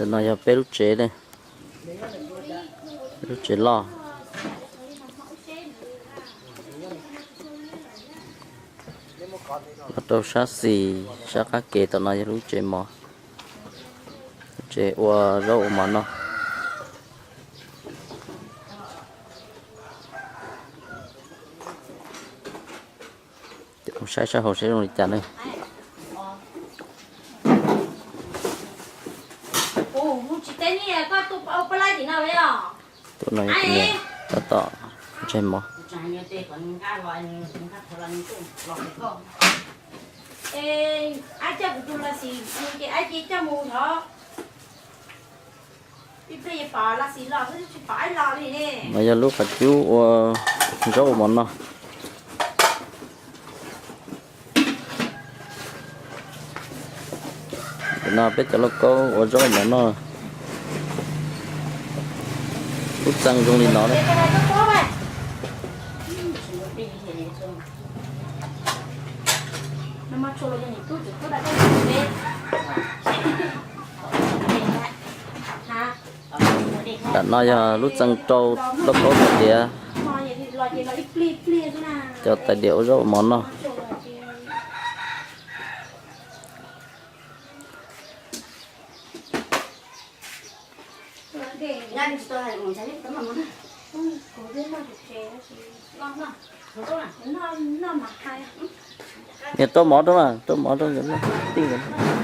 No yog peb lub tsev ne, lub tsev loj. Los rau sab xis sab qab ke tom no yog lub tsev mov, lub tsev ua zaub ua mov noj. Mus saib sab hauv saib zoo li cas ne. Tus no tab tom ntseg mov. No yog lub qhov cub ua zaub ua mov noj. Tam no peb cov lauj kaub ua zaub ua mov noj. Lub txee zoo li no. Tam no yog lub txee rau lauj kaub tais diav, cov tais diav ua zaub ua mov noj. Niag tuaj mov rau mas, tuaj mov rau, tij.